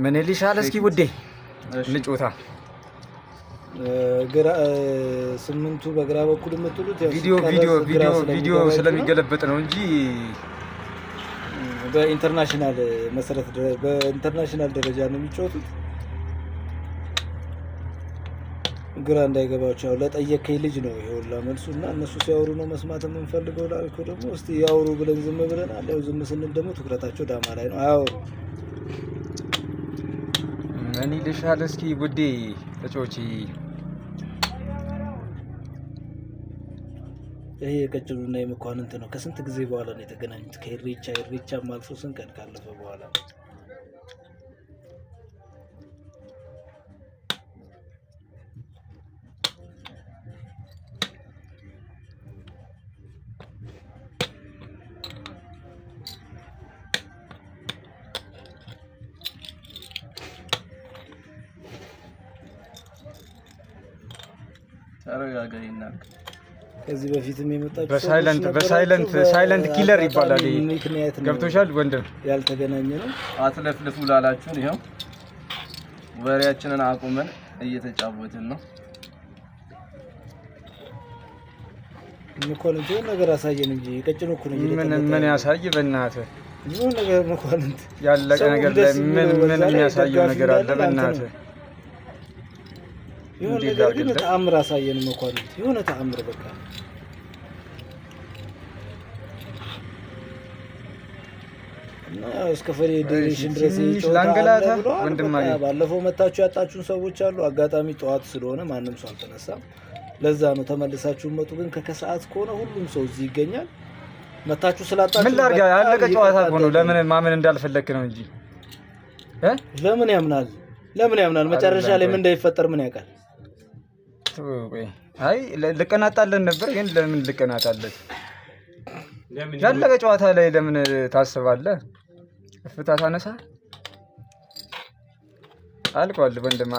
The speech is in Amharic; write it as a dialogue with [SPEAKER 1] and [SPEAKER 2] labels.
[SPEAKER 1] ምን ይልሻል? እስኪ ውዴ እንጫወታ።
[SPEAKER 2] ግራ ስምንቱ በግራ በኩል የምትሉት ያው
[SPEAKER 1] ቪዲዮ
[SPEAKER 2] ሲቀረጽ
[SPEAKER 1] ቪዲዮ
[SPEAKER 2] ግራ
[SPEAKER 1] ቪዲዮ ቪዲዮ
[SPEAKER 2] ስለሚገባ ነው።
[SPEAKER 1] ስለሚገለበጥ ነው እንጂ።
[SPEAKER 2] በ international መሰረት በ international ደረጃ ነው የሚጫወቱት። ግራ እንዳይገባቸው ያው ለጠየከኝ ልጅ ነው ይሄ ሁላ መልሱ። እና እነሱ ሲያወሩ ነው መስማት የምንፈልገው ላልከው ደግሞ እስቲ ያውሩ ብለን ዝም ብለናል። ያው ዝም ስንል ደግሞ ትኩረታቸው ዳማ ላይ ነው። አያወሩ።
[SPEAKER 1] ምን ይልሻል? እስኪ ውዴ ተጫወቺ።
[SPEAKER 2] ይሄ የቀጭኑና የመኳንንት ነው። ከስንት ጊዜ በኋላ ነው የተገናኙት? ከኢሬቻ፣ ኢሬቻም አልፎ ስንት ቀን ካለፈ በኋላ ነው።
[SPEAKER 3] ተረጋጋ ይናቅ።
[SPEAKER 2] ከዚህ በፊትም የመጣችሁ
[SPEAKER 1] በ silent
[SPEAKER 2] ሰዎች
[SPEAKER 1] በ silent
[SPEAKER 2] ነበራችሁ።
[SPEAKER 1] Silent killer ይባላል ይሄ።
[SPEAKER 2] ምክንያት ነው
[SPEAKER 1] ገብቶሻል ወንድም?
[SPEAKER 2] ያልተገናኘ ነው።
[SPEAKER 3] አትለፍልፉ ላላችሁን ይኸው ወሬያችንን አቁመን እየተጫወትን ነው።
[SPEAKER 2] መኳንንት የሆነ ነገር አሳየን እንጂ ቀጭኑ እኮ ነው
[SPEAKER 1] ምን
[SPEAKER 2] እየለጠለጠ
[SPEAKER 1] ምን
[SPEAKER 2] ያለው።
[SPEAKER 1] ያሳይ በእናትህ?
[SPEAKER 2] የሆነ ነገር መኳንንት
[SPEAKER 1] ያለቀ
[SPEAKER 2] ሰው
[SPEAKER 1] ነገር
[SPEAKER 2] ደስ
[SPEAKER 1] ላይ ምን
[SPEAKER 2] የሚለው
[SPEAKER 1] ምን
[SPEAKER 2] በዛ ላይ
[SPEAKER 1] የሚያሳየው
[SPEAKER 2] ደጋፊ
[SPEAKER 1] ነገር አለ
[SPEAKER 2] እንዳለ ለአንተ
[SPEAKER 1] በእናትህ?
[SPEAKER 2] ነው። የሆነ
[SPEAKER 1] እንዴት
[SPEAKER 2] ነገር ግን
[SPEAKER 1] ላድርግልህ?
[SPEAKER 2] ተአምር አሳየን መኳንንት፣ የሆነ ተአምር በቃ። እና ያው እስከ ፌዴሬሽን ድረስ ይሄ
[SPEAKER 1] ትንሽ
[SPEAKER 2] ጨዋታ አለ
[SPEAKER 1] ላንገላታ
[SPEAKER 2] ብለዋል።
[SPEAKER 1] ወንድም
[SPEAKER 2] በቃ
[SPEAKER 1] አገኝ።
[SPEAKER 2] ባለፈው መታችሁ ያጣችሁን ሰዎች አሉ። አጋጣሚ ጠዋት ስለሆነ ማንም ሰው አልተነሳም። ለዛ ነው ተመልሳችሁ መጡ። ግን ከከሰዓት ከሆነ ሁሉም ሰው እዚህ ይገኛል። መታችሁ ስላጣችሁ
[SPEAKER 1] ምን ላድርግ?
[SPEAKER 2] በጣም
[SPEAKER 1] ያለቀ ጨዋታ እኮ ነው።
[SPEAKER 2] ይቅርታ።
[SPEAKER 1] ለምን ማመን እንዳልፈለክ ነው እንጂ እ
[SPEAKER 2] ለምን ያምናል? ለምን ያምናል? መጨረሻ ላይ ምን እንዳይፈጠር ምን ያውቃል?
[SPEAKER 1] ተው ቆይ። አይ ልቀናጣለን ነበር ግን ለምን ልቀናጣለን? ያለቀ ጨዋታ ላይ ለምን ታስባለህ? እፍታ ታነሳ አልቋል ወንድም።